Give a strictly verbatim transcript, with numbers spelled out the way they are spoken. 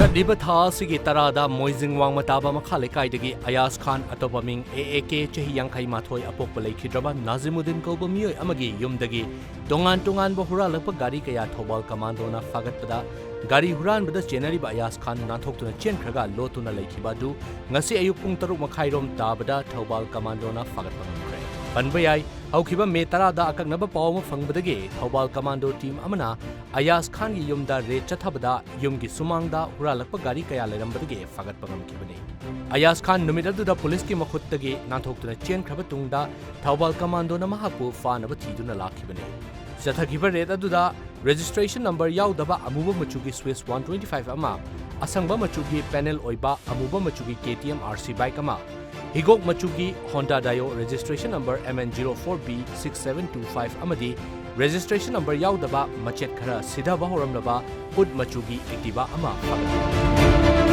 ꯂꯥꯛꯂꯤꯕ ꯊꯥ ꯑꯁꯤꯒꯤ ꯇꯔꯥꯗ ꯃꯣꯏꯖꯤꯡ ꯋꯥꯡꯃ ꯇꯥꯕ ꯃꯈꯥ ꯂꯩꯀꯥꯏꯗꯒꯤ ꯑꯌꯥꯖ ꯈꯥꯟ, ꯑꯇꯣꯞꯄ ꯃꯤꯡ ꯑꯦ ꯑꯦ ꯀꯦ, ꯆꯍꯤ ꯌꯥꯡꯈꯩ ꯃꯥꯊꯣꯏ, ꯑꯄꯣꯛꯄ ꯂꯩꯈꯤꯗ꯭ꯔꯕ ꯅꯥꯖꯤꯃꯨꯗꯤꯟ ꯀꯧꯕ ꯃꯤꯑꯣꯏ ꯑꯃꯒꯤ ꯌꯨꯝꯗꯒꯤ ꯇꯣꯉꯥꯟ ꯇꯣꯉꯥꯟꯕ ꯍꯨꯔꯥꯜꯂꯛꯄ ꯒꯥꯔꯤ ꯀꯌꯥ ꯊꯧꯕꯥꯜ ꯀꯃꯥꯟꯗꯣꯅ ꯐꯥꯒꯠꯄꯗ, ꯒꯥꯔꯤ ꯍꯨꯔꯥꯟꯕꯗ ꯆꯦꯟꯅꯔꯤꯕ ꯑꯌꯥꯖ ꯈꯥꯟ ꯅꯥꯟꯊꯣꯛꯇꯨꯅ ꯆꯦꯟꯈ꯭ꯔꯒ ꯂꯣꯠꯇꯨꯅ ꯂꯩꯈꯤꯕ ꯑꯗꯨ ꯉꯁꯤ ꯑꯌꯨꯛ ꯄꯨꯡ ꯇꯔꯨꯛ ꯃꯈꯥꯏꯔꯣꯝ ꯇꯥꯕꯗ ꯊꯧꯕꯥꯜ ꯀꯃꯥꯟꯗꯣꯅ ꯐꯥꯒꯠꯄ ꯉꯝꯈ꯭ꯔꯦ꯫ ꯄꯟꯕ ꯌꯥꯏ, ꯍꯧꯈꯤꯕ ꯃꯦ ꯇꯔꯥꯗ ꯑꯀꯛꯅꯕ ꯄꯥꯎ ꯑꯃ ꯐꯪꯕꯗꯒꯤ ꯊꯧꯕꯥꯜ ꯀꯃꯥꯟꯗꯣ ꯇꯤꯝ ꯑꯃꯅ ꯑꯌꯥꯖ ꯈꯥꯟꯒꯤ ꯌꯨꯝꯗ ꯔꯦꯗ ꯆꯠꯊꯕꯗ ꯌꯨꯝꯒꯤ ꯁꯨꯃꯥꯡꯗ ꯍꯨꯔꯥꯜꯂꯛꯄ ꯒꯥꯔꯤ ꯀꯌꯥ ꯂꯩꯔꯝꯕꯗꯒꯤ ꯐꯥꯒꯠꯄ ꯉꯝꯈꯤꯕꯅꯤ꯫ ꯑꯌꯥꯖ ꯈꯥꯟ ꯅꯨꯃꯤꯠ ꯑꯗꯨꯗ ꯄꯨꯂꯤꯁꯀꯤ ꯃꯈꯨꯠꯇꯒꯤ ꯅꯥꯟꯊꯣꯛꯇꯨꯅ ꯆꯦꯟꯈ꯭ꯔꯕ ꯇꯨꯡꯗ ꯊꯧꯕꯥꯜ ꯀꯃꯥꯟꯗꯣꯅ ꯃꯍꯥꯛꯄꯨ ꯐꯥꯅꯕ ꯊꯤꯗꯨꯅ ꯂꯥꯛꯈꯤꯕꯅꯤ꯫ ꯆꯠꯊꯈꯤꯕ ꯔꯦꯗ ꯑꯗꯨꯗ ꯔꯦꯖꯤꯁꯇ꯭ꯔꯦꯁꯟ ꯅꯝꯕꯔ ꯌꯥꯎꯗꯕ ꯑꯃꯨꯕ ꯃꯆꯨꯒꯤ Swift one twenty five ꯑꯃ, ꯑꯁꯪꯕ ꯃꯆꯨꯒꯤ ꯄꯦꯅꯦꯜ ꯑꯣꯏꯕ ꯑꯃꯨꯕ ꯃꯆꯨꯒꯤ K T M R C bike ꯑꯃ, ꯍꯤꯒꯣꯛ ꯃꯆꯨꯒꯤ Honda Dio registration number M N zero four B six seven two five ꯑꯃꯗꯤ registration number ꯌꯥꯎꯗꯕ ꯃꯆꯦꯠ ꯈꯔ ꯁꯤꯊꯕ ꯍꯧꯔꯝꯂꯕ ꯎꯠ ꯃꯆꯨꯒꯤ Activa ꯑꯃ ꯐꯥꯒꯠꯂꯤ꯫